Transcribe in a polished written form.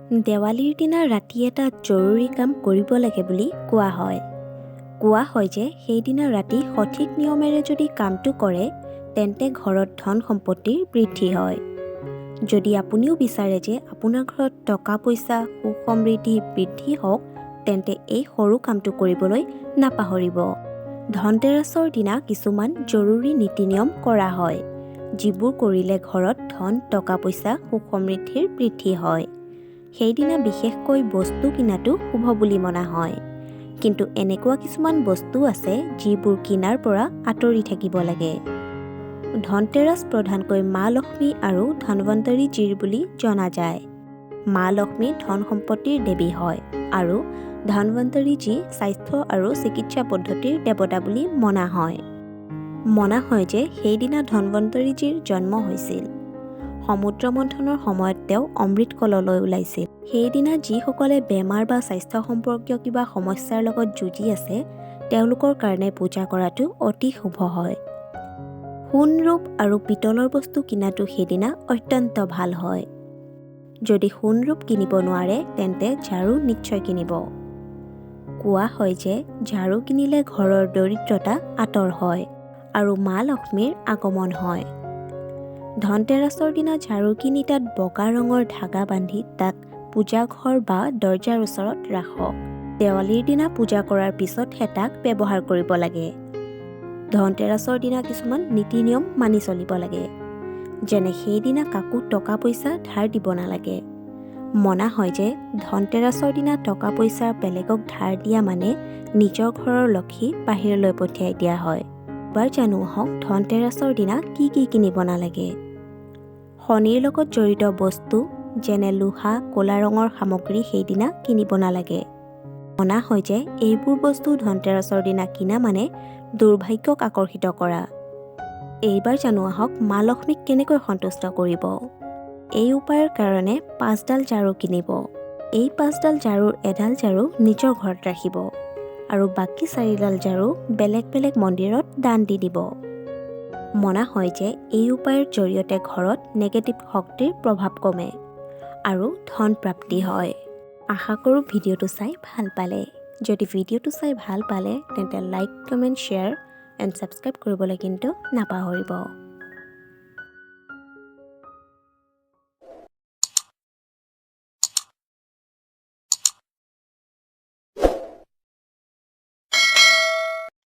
দেৱালীৰ দিনা ৰাতি এটা জৰুৰী কাম কৰিব লাগে বুলি কোৱা হয়। কোৱা হয় যে সেইদিনা ৰাতি সঠিক নিয়মেৰে যদি কামটো কৰে, তেন্তে ঘৰত ধন সম্পত্তিৰ বৃদ্ধি হয়। যদি আপুনিও বিচাৰে যে আপোনাৰ ঘৰত টকা পইচা, সুখ সমৃদ্ধি বৃদ্ধি হওক, তেন্তে এই সৰু কামটো কৰিবলৈ নাপাহৰিব। ধনতেৰাছৰ দিনা কিছুমান জৰুৰী নীতি নিয়ম কৰা হয়, যিবোৰ কৰিলে ঘৰত ধন, টকা পইচা, সুখ সমৃদ্ধিৰ বৃদ্ধি হয়। সেইদিনা বিশেষকৈ বস্তু কিনাটো শুভ বুলি মনা হয়। কিন্তু এনেকুৱা কিছুমান বস্তু আছে, যিবোৰ কিনাৰ পৰা আঁতৰি থাকিব লাগে। ধনতেৰাছ প্ৰধানকৈ মা লক্ষ্মী আৰু ধনৱন্তৰীজীৰ বুলি জনা যায়। মা লক্ষ্মী ধন সম্পত্তিৰ দেৱী হয় আৰু ধনৱন্তৰীজী স্বাস্থ্য আৰু চিকিৎসা পদ্ধতিৰ দেৱতা বুলি মনা হয়। মনা হয় যে সেইদিনা ধনৱন্তৰীজীৰ জন্ম হৈছিল। সমুদ্ৰ মন্থনৰ সময়ত তেওঁ অমৃত কললৈ ওলাইছিল। সেইদিনা যিসকলে বেমাৰ বা স্বাস্থ্য সম্পৰ্কীয় কিবা সমস্যাৰ লগত যুঁজি আছে, তেওঁলোকৰ কাৰণে পূজা কৰাটো অতি শুভ হয়। সোণ, ৰূপ আৰু পিতলৰ বস্তু কিনাটো সেইদিনা অত্যন্ত ভাল হয়। যদি সোণ ৰূপ কিনিব নোৱাৰে, তেন্তে ঝাৰু নিশ্চয় কিনিব। কোৱা হয় যে ঝাৰু কিনিলে ঘৰৰ দৰিদ্ৰতা আঁতৰ হয় আৰু মা লক্ষ্মীৰ আগমন হয়। ধনতেৰাছৰ দিনা ঝাৰু কিনি তাত বগা ৰঙৰ ধাগা বান্ধি তাক পূজা ঘৰ বা দৰ্জাৰ ওচৰত ৰাখক। দেৱালীৰ দিনা পূজা কৰাৰ পিছতহে তাক ব্যৱহাৰ কৰিব লাগে। ধনতেৰাছৰ দিনা কিছুমান নীতি নিয়ম মানি চলিব লাগে, যেনে সেইদিনা কাকো টকা পইচা ধাৰ দিব নালাগে। মনা হয় যে ধনতেৰাছৰ দিনা টকা পইচা বেলেগক ধাৰ দিয়া মানে নিজৰ ঘৰৰ লক্ষী বাহিৰলৈ পঠিয়াই দিয়া হয়। এবাৰ জানো আহক ধনতেৰাছৰ দিনা কি কি কিনিব নালাগে। শনিৰ লগত জড়িত বস্তু, যেনে লোহা, ক'লা ৰঙৰ সামগ্ৰী সেইদিনা কিনিব নালাগে। মনা হয় যে এইবোৰ বস্তু ধনতেৰাছৰ দিনা কিনা মানে দুৰ্ভাগ্যক আকৰ্ষিত কৰা। এইবাৰ জানো আহক মা লক্ষ্মীক কেনেকৈ সন্তুষ্ট কৰিব। এই উপায়ৰ কাৰণে 5ডাল ঝাৰু কিনিব। এই 5ডাল ঝাৰুৰ এডাল ঝাৰু নিজৰ ঘৰত ৰাখিব আৰু বাকী 4ডাল ঝাৰু বেলেগ বেলেগ মন্দিৰত দান দি দিব। মনা হয় যে এই উপায়ৰ জৰিয়তে ঘৰত নেগেটিভ শক্তিৰ প্ৰভাৱ কমে আৰু ধন প্ৰাপ্তি হয়। আশা কৰোঁ ভিডিঅ'টো চাই ভাল পালে। যদি ভিডিঅ'টো চাই ভাল পালে, তেন্তে like, comment, share and subscribe কৰিবলৈ কিন্তু নাপাহৰিব।